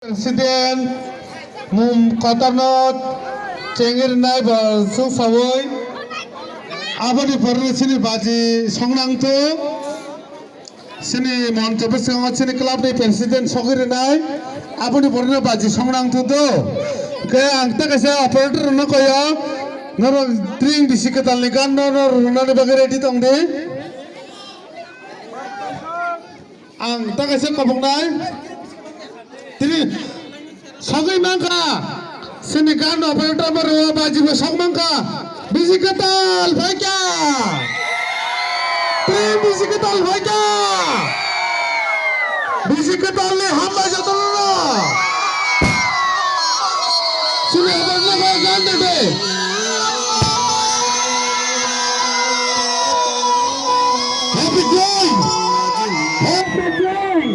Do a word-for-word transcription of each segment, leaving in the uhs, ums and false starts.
President mum kotorno chengir nai bo chuksawi aboni porno chini baji songnang tu. Chini moncho bwskango chini club ni president sogwi rwnai, aboni borokno baji songnang thung do. Khe ang ta kaisa operator rokno koyo, norok tring bisi kwtal ni gan no norok rwnani bagwi ready tong di. Ang ta kaisa koboknai. Tini sogwi mankha. Sini gan operator ma rw baji bo sok mankha. Bisi kwtal phaikha. Tei bisi kwtal phaikha. Bisi kwtal ni hambai jotono. Sini operator ma gan de de. Happy day! Happy day!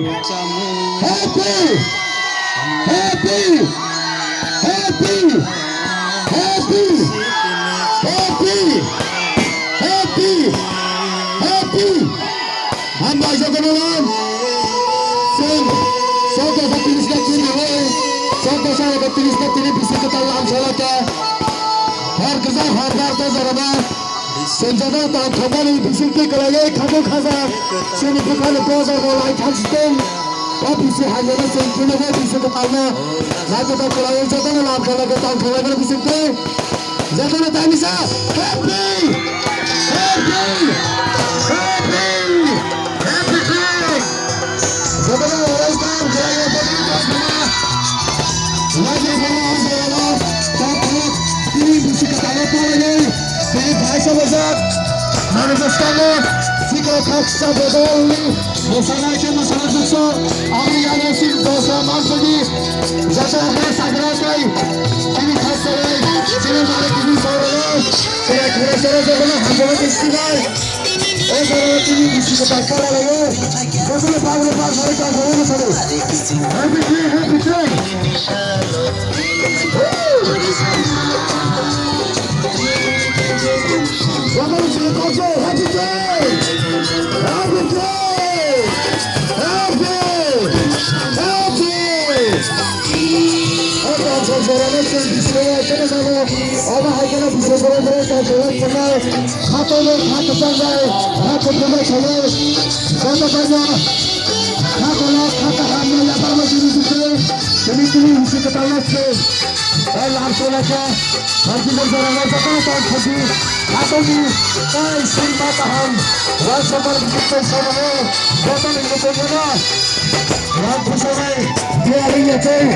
Happy! Happy! Happy! Happy! Happy! Happy! Happy! Hambai jotono. Sing, sokha sa tiris na tini hoi, sokha sa tiris na tini bisi kwtal lam salaka. Har kwchar har dar ta jorama. Senjata ta thokani bisingtwi kwlaiwi khamu khaja. Chini bukhani bojar bo lai thang siteng. O bisi hajano chwng phunukgo bisi kwtalno. Naithotok kwlaiwi jotono lam khailaiwi tong khailaiwi bisingtwi. Jotono taimisa. Happy! Happy! Happy! Happy day! Jotono welcome khailaiwi jotono tongma. Lagi bono o jorao takhuk tini bisi kwtalno palainai tini phaisa bwsajak manwi bwskango sikla khaksa bodolni bwsana khe bwsana jukso aboni yago sil dosa mansagi jasa hokra sakra tei tini khaksa bai chini malik tini sorolo tini khaksa rok jotono hamjakma tei sibai. O jorao tini bisi kwtal palaio. Jotono bagwi bagwi tongthokma sadi. Happy day, happy day. Jotono sini kok se, happy day. Happy day. Happy. Happy. O tongthok jorao chwng bisi kwtal khe sabo. Obo hai kheno bisi kwtal khe sabo. Khatungwi kha kwchangnai, kha kuthumwi thangwi, joto baino kha kolok, kha kaham no yapharma simi simi, simi simi hisi kwtal no se. O lam solaikha, harjingo jorano jotono tong khaji, khatungwi tei sengma kaham, uansukmani bisingtwi somono jotono yokongno. Rang kuchukni biyali yachai,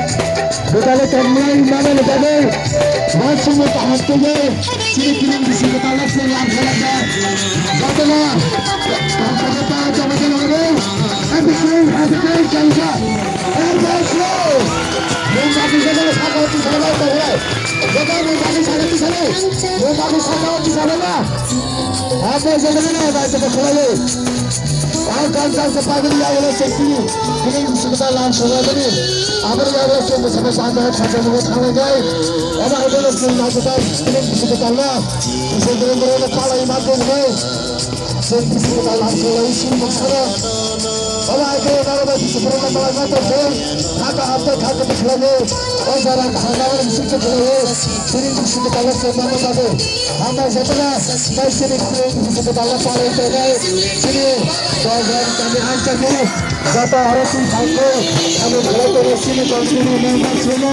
bwtalo tongmani manani bagwi, uansukmung kaham tongwi, chini kiring bisi bwtalo se lam khlai kha. Jotono, tongthokma ta joma joma wngwi, happy day, happy day, jai jai. Happy day. Mung bagwi jotono sakao tisana bai tonglai. Jotono mung bagwi sakao tisana. Mung bagwi sakao tisana na. Happy day, jotono bai joto khlaiwi. Ang kansang se pagwi ya wala se kini, kini bisi kwtal lam songlaimani. Aboni ya wala se bwsano sanda khaja mugo thanglaigai. Omo hai wala se naithotok kini bisi kwtal no. Bisi kwtal no palai ma tongwi. Se bisi kwtal lam songlai sini bwsano. Omo hai khe naro bai bisi kwtal no palai ma tongwi. Khata hapta khata bwkhlaiwi. O jora kaham nangmani bisi kwtal no. Chini bisi kwtal no se mama bagwi. Hambai jotono, tei chini chini bisi kwtal no palwi tongnai, chini program tani ang chakhe, joto oro twi thangkhe, abo belai tongo chini council ni member chwngno,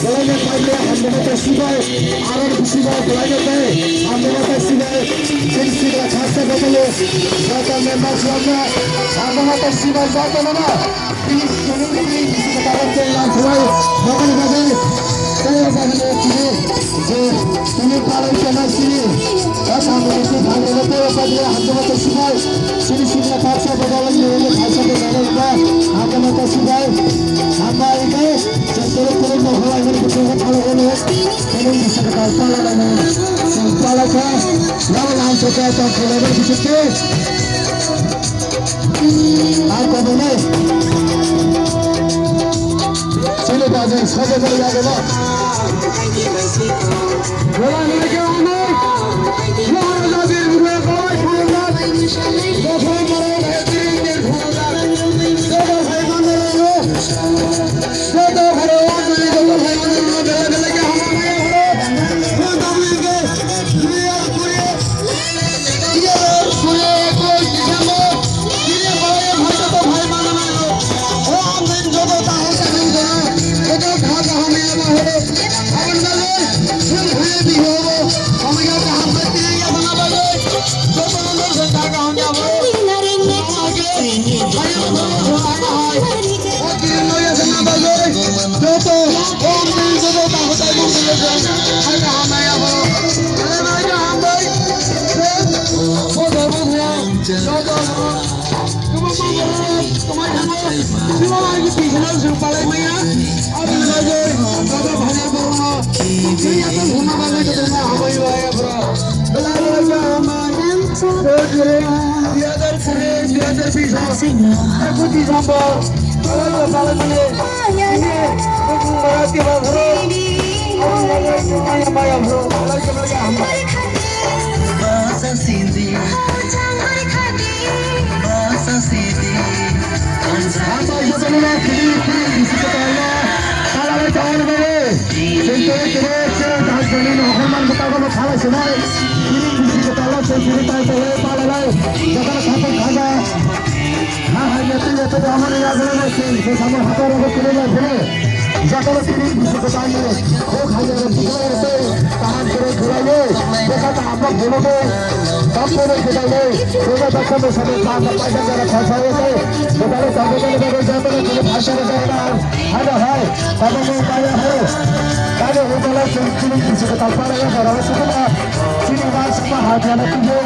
belai no paide hamjama tei sibai, aro bisi bai belai no tei hamjama tei sibai, chini sikla khasa jotono, joto member chwngno, hamjama tei sibai jotono no. Tini, tini, tini, tini, tini, tini, tini, tini, tini, tini, tini, tini, palai kena sini. Kasa mesti bhagre na teo padre hamjama ta sibai. Sini sini na paksa badala ni ni paksa badala ni ba. Hamjama ta sibai. Hambai ke, jantoro pore mo hawai mo pore mo hawai mo. Tini bisa ka pala na mo. Pala ka, lawan ang sa ka ta pala na kita. Ang kobonai. Sini bajai, saja bajai, ya, ya. Wala, wala, kya hua? Wala, wala, wala, wala, wala, wala. Wala, wala, wala, wala, wala. Chwng palai maya, aboni bagwi baba bhai borokno twi yathang hwnna bagwi tongma hambai bai bro. Belai belai khe hambai. Dui hajar kuri, dui hajar bish, ekush December, belai belai palai mani. Ini bukung barat ke bhai bro. Aboni bagwi tongma hambai bro. Belai belai khe hambai. Basa sidi, basa sidi. Hambai jotono kiri kiri bisi kwtal no palalai tongwi mano. Chwng tei kiri kiri dal jani no horman bwtago no khalai sinai. Kiri bisi kwtal no chwng kiri tai tongwi palalai. Jotono khapang khaja. Ha ha yatwi yatwi amani yagulai no chwng bwsamo hato rogo kiri lai phuru. Jotono tini bisi kwtalni kok hamya rok bwkha tei kaham kwrwi khwlaiwi bwkha kaham no phunukwi tamtwrwi kwtalwi bwkha daksa bwsani kaham no paisa jora khorsa wi tei kwtalwi tangwi mani bagwi jotono tini phaisa rwjak nang hano hai tabukbo maya horo. Tamo hwnjala chwng tini bisi kwtal para ya jora o sukuma chini ma sukma ha jana tubu.